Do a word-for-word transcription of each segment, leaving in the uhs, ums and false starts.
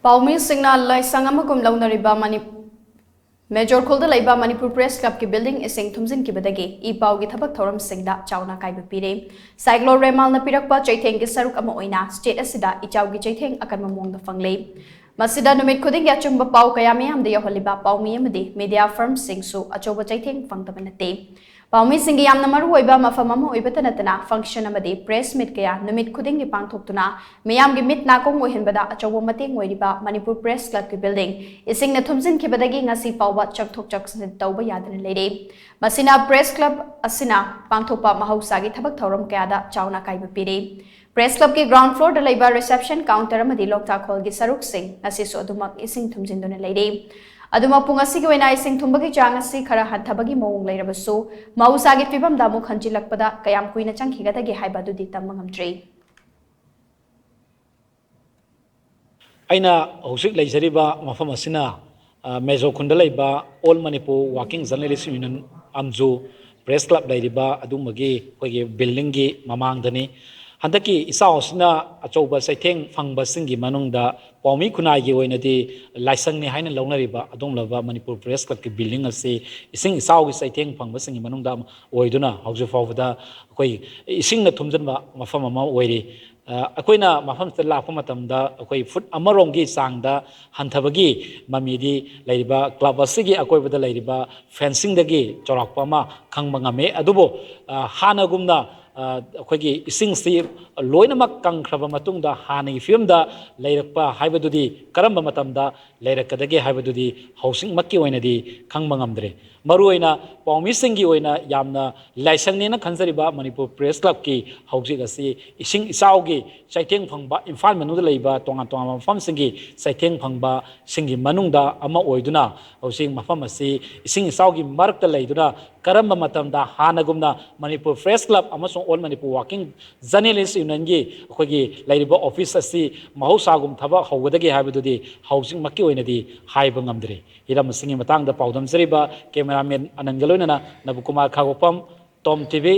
ꯄꯥꯎꯃꯤꯁꯤꯡꯅ ꯂꯥꯏꯁꯪ ꯑꯃꯒꯨꯝ ꯂꯧꯅꯔꯤꯕ money-, major ꯈꯨꯜꯗ ꯂꯩꯕ ꯃꯅꯤꯄꯨꯔ ꯄ꯭ꯔꯦꯁ ꯀ꯭ꯂꯕꯀꯤ ꯕꯤꯜꯗꯤꯡ ꯏꯁꯤꯡ ꯊꯨꯝꯖꯤꯟꯈꯤꯕꯗꯒꯤ ꯏ ꯄꯥꯎꯒꯤ ꯊꯕꯛ ꯊꯧꯔꯝꯁꯤꯡꯗ ꯆꯥꯎꯅ ꯑꯀꯥꯏꯕ ꯄꯤꯔꯦ꯫ ꯁꯥꯏꯀ꯭ꯂꯣꯟ ꯔꯦꯃꯥꯜꯅ ꯄꯤꯔꯛꯄ ꯆꯩꯊꯦꯡꯒꯤ ꯁꯔꯨꯛ ꯑꯃ ꯑꯣꯏꯅ ꯁ꯭ꯇꯦꯠ ꯑꯁꯤꯗ ꯏꯆꯥꯎꯒꯤ ꯆꯩꯊꯦꯡ ꯑꯀꯟꯕ ꯃꯑꯣꯡꯗ ꯐꯪꯂꯦ꯫ ꯃꯁꯤꯗ ꯅꯨꯃꯤꯠ ꯈꯨꯗꯤꯡꯒꯤ ꯑꯆꯨꯝꯕ ꯄꯥꯎ ꯀꯌꯥ ꯃꯤꯌꯥꯝꯗ ꯌꯧꯍꯜꯂꯤꯕ ꯄꯥꯎꯃꯤ ꯑꯃꯗꯤ ꯃꯤꯗꯤꯌꯥ ꯐꯔꯝꯁꯤꯡꯁꯨ ꯑꯆꯧꯕ ꯆꯩꯊꯦꯡ ꯐꯪꯗꯕ ꯅꯠꯇꯦ꯫ ꯄꯥꯎꯃꯤꯁꯤꯡꯒꯤ ꯌꯥꯝꯅ ꯃꯔꯨꯑꯣꯏꯕ ꯃꯐꯝ ꯑꯃ ꯑꯣꯏꯕꯇ ꯅꯠꯇꯅ, ꯐꯪꯁꯟ ꯑꯃꯗꯤ ꯄ꯭ꯔꯦꯁ ꯃꯤꯠ ꯀꯌꯥ ꯅꯨꯃꯤꯠ ꯈꯨꯗꯤꯡꯒꯤ ꯄꯥꯡꯊꯣꯛꯇꯨꯅ ꯃꯤꯌꯥꯝꯒꯤ ꯃꯤꯠ ꯅꯥꯀꯣꯡ ꯑꯣꯏꯍꯟꯕꯗ ꯑꯆꯧꯕ ꯃꯇꯦꯡ ꯑꯣꯏꯔꯤꯕ ꯃꯅꯤꯄꯨꯔ ꯄ꯭ꯔꯦꯁ ꯀ꯭ꯂꯕꯀꯤ ꯕꯤꯜꯗꯤꯡ ꯏꯁꯤꯡꯅ ꯊꯨꯝꯖꯤꯟꯈꯤꯕꯗꯒꯤ ꯉꯁꯤ ꯐꯥꯎꯕ ꯆꯪꯊꯣꯛ ꯆꯪꯁꯤꯟ ꯇꯧꯕ ꯌꯥꯗꯅ ꯂꯩꯔꯦ꯫ ꯃꯁꯤꯅ ꯄ꯭ꯔꯦꯁ ꯀ꯭ꯂꯕ ꯑꯁꯤꯅ ꯄꯥꯡꯊꯣꯛꯄ ꯃꯍꯧꯁꯥꯒꯤ ꯊꯕꯛ ꯊꯧꯔꯝ ꯀꯌꯥꯗ ꯆꯥꯎꯅ ꯑꯀꯥꯏꯕ ꯄꯤꯔꯦ꯫ ꯄ꯭ꯔꯦꯁ ꯀ꯭ꯂꯕꯀꯤ ꯒ꯭ꯔꯥꯎꯟ ꯐ꯭ꯂꯣꯔꯗ ꯂꯩꯕ ꯔꯤꯁꯦꯞꯁꯟ ꯀꯥꯎꯟꯇꯔ ꯑꯃꯗꯤ ꯂꯣꯛꯇꯥꯛ ꯍꯣꯜꯒꯤ ꯁꯔꯨꯛꯁꯤꯡ ꯉꯁꯤꯁꯨ ꯑꯗꯨꯃꯛ ꯏꯁꯤꯡ ꯊꯨꯝꯖꯤꯟꯗꯨꯅ ꯂꯩꯔꯦ꯫ ꯑꯗꯨꯃꯛꯄꯨ ꯉꯁꯤꯒꯤ ꯑꯣꯏꯅ ꯏꯁꯤꯡ ꯊꯨꯝꯕꯒꯤ ꯆꯥꯡ ꯑꯁꯤ ꯈꯔ ꯍꯟꯊꯕꯒꯤ ꯃꯑꯣꯡ ꯂꯩꯔꯕꯁꯨ, ꯃꯍꯧꯁꯥꯒꯤ ꯐꯤꯕꯝꯗ ꯑꯃꯨꯛ ꯍꯟꯖꯤꯜꯂꯛꯄꯗ ꯀꯌꯥꯝ ꯀꯨꯏꯅ ꯆꯪꯈꯤꯒꯗꯒꯦ ꯍꯥꯏꯕ ꯑꯗꯨꯗꯤ ꯇꯝꯕ ꯉꯝꯗ꯭ꯔꯤ꯫ ꯑꯩꯅ ꯍꯧꯖꯤꯛ ꯂꯩꯖꯔꯤꯕ ꯃꯐꯝ ꯑꯁꯤꯅ, ꯑ, ꯃꯦꯖꯣ ꯈꯨꯟꯗ ꯂꯩꯕ All Manipur Working Journalist Union, ꯑꯝꯖꯨ, ꯄ꯭ꯔꯦꯁ ꯀ꯭ꯂꯕ ꯂꯩꯔꯤꯕ ꯑꯗꯨꯒꯨꯝꯕꯒꯤ ꯑꯩꯈꯣꯏꯒꯤ ꯕꯤꯜꯗꯤꯡꯒꯤ ꯃꯃꯥꯡꯗꯅꯤ꯫ ꯍꯟꯗꯛꯀꯤ ꯏꯆꯥꯎ ꯑꯁꯤꯅ ꯑꯆꯧꯕ ꯆꯩꯊꯦꯡ ꯐꯪꯕꯁꯤꯡꯒꯤ ꯃꯅꯨꯡꯗ ꯄꯥꯎꯃꯤ ꯈꯨꯟꯅꯥꯏꯒꯤ ꯑꯣꯏꯅꯗꯤ ꯂꯥꯏꯁꯪꯅꯤ ꯍꯥꯏꯅ ꯂꯧꯅꯔꯤꯕ ꯑꯗꯨꯒꯨꯝꯂꯕ ꯃꯅꯤꯄꯨꯔ ꯄ꯭ꯔꯦꯁ ꯀ꯭ꯂꯕꯀꯤ ꯕꯤꯜꯗꯤꯡ ꯑꯁꯤ ꯏꯁꯤꯡ ꯏꯆꯥꯎꯒꯤ ꯆꯩꯊꯦꯡ ꯐꯪꯕꯁꯤꯡꯒꯤ ꯃꯅꯨꯡꯗ ꯑꯃ ꯑꯣꯏꯗꯨꯅ ꯍꯧꯖꯤꯛ ꯐꯥꯎꯕꯗ ꯑꯩꯈꯣꯏ ꯏꯁꯤꯡꯅ ꯊꯨꯝꯖꯤꯟꯕ ꯃꯐꯝ ꯑꯃ ꯑꯣꯏꯔꯤ꯫ ꯑ, ꯑꯩꯈꯣꯏꯅ ꯃꯐꯝꯁꯤꯗ ꯂꯥꯛꯄ ꯃꯇꯝꯗ ꯑꯩꯈꯣꯏ ꯐꯨꯠ ꯑꯃꯔꯣꯝꯒꯤ ꯆꯥꯡꯗ ꯍꯟꯊꯕꯒꯤ ꯃꯃꯤꯗꯤ ꯂꯩꯔꯤꯕ ꯀ꯭ꯂꯕ ꯑꯁꯤꯒꯤ ꯑꯀꯣꯏꯕꯗ ꯂꯩꯔꯤꯕ ꯐꯦꯟꯁꯤꯡꯗꯒꯤ ꯆꯥꯎꯔꯥꯛꯄ ꯑꯃ ꯈꯪꯕ ꯉꯝꯃꯤ꯫ ꯑꯗꯨꯕꯨ, ꯑ, ꯍꯥꯟꯅꯒꯨꯝꯅ, ꯑ, ꯑꯩꯈꯣꯏꯒꯤ ꯏꯁꯤꯡꯁꯤ ꯂꯣꯏꯅꯃꯛ ꯀꯪꯈ꯭ꯔꯕ ꯃꯇꯨꯡꯗ ꯍꯥꯟꯅꯒꯤ ꯐꯤꯕꯝꯗ ꯂꯩꯔꯛꯄ ꯍꯥꯏꯕꯗꯨꯗꯤ ꯀꯔꯝꯕ ꯃꯇꯝꯗ ꯂꯩꯔꯛꯀꯗꯒꯦ ꯍꯥꯏꯕꯗꯨꯗꯤ ꯍꯧꯖꯤꯛꯃꯛꯀꯤ ꯑꯣꯏꯅꯗꯤ ꯈꯪꯕ ꯉꯝꯗ꯭ꯔꯦ꯫ ꯃꯔꯨꯑꯣꯏꯅ ꯄꯥꯎꯃꯤꯁꯤꯡꯒꯤ ꯑꯣꯏꯅ ꯌꯥꯝꯅ ꯂꯥꯏꯁꯪꯅꯦꯅ ꯈꯟꯖꯔꯤꯕ ꯃꯅꯤꯄꯨꯔ ꯄ꯭ꯔꯦꯁ ꯀ꯭ꯂꯕꯀꯤ ꯍꯧꯖꯤꯛ ꯑꯁꯤ ꯏꯁꯤꯡ ꯏꯆꯥꯎꯒꯤ ꯆꯩꯊꯦꯡ ꯐꯪꯕ, ꯏꯝꯐꯥꯜ ꯃꯅꯨꯡꯗ ꯂꯩꯕ ꯇꯣꯉꯥꯟ ꯇꯣꯉꯥꯟꯕ ꯃꯐꯝꯁꯤꯡꯒꯤ ꯆꯩꯊꯦꯡ ꯐꯪꯕꯁꯤꯡꯒꯤ ꯃꯅꯨꯡꯗ ꯑꯃ ꯑꯣꯏꯗꯨꯅ, ꯍꯧꯖꯤꯛ ꯃꯐꯝ ꯑꯁꯤ ꯏꯁꯤꯡ ꯏꯆꯥꯎꯒꯤ ꯃꯔꯛꯇ ꯂꯩꯗꯨꯅ, ꯀꯔꯝꯕ ꯃꯇꯝꯗ ꯍꯥꯟꯅꯒꯨꯝꯅ ꯃꯅꯤꯄꯨꯔ ꯄ꯭ꯔꯦꯁ ꯀ꯭ꯂꯕ ꯑꯃꯁꯨꯡ ꯑꯣꯜ ꯃꯅꯤꯄꯨꯔ ꯋꯥꯔꯀꯤꯡ ꯖꯔꯅꯦꯂꯤꯁ ꯌꯨꯅꯤꯌꯟꯒꯤ ꯑꯩꯈꯣꯏꯒꯤ ꯂꯩꯔꯤꯕ ꯑꯣꯐꯤꯁ ꯑꯁꯤ ꯃꯍꯧꯁꯥꯒꯨꯝ ꯊꯕꯛ ꯍꯧꯒꯗꯒꯦ ꯍꯥꯏꯕꯗꯨꯗꯤ ꯍꯧꯖꯤꯛꯃꯛꯀꯤ ꯑꯣꯏꯅꯗꯤ ꯍꯥꯏꯕ ꯉꯝꯗ꯭ꯔꯤ꯫ ꯍꯤꯔꯝ ꯑꯁꯤꯒꯤ ꯃꯇꯥꯡꯗ ꯄꯥꯎꯗꯝꯖꯔꯤꯕ ꯀꯦꯃꯦꯔꯥꯃꯦꯟ ꯑꯅꯟꯒ ꯂꯣꯏꯅꯅ ꯅꯕꯀꯨꯃꯥꯔ ꯈꯥꯒꯣꯛꯄꯝ, ꯇꯣꯝ ꯇꯤꯚꯤ,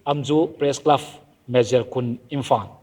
ꯑꯝꯖꯨ ꯄ꯭ꯔꯦꯁ ꯀ꯭ꯂꯕ, ꯃꯦꯖꯔ ꯈꯨꯟ, ꯏꯝꯐꯥꯜ꯫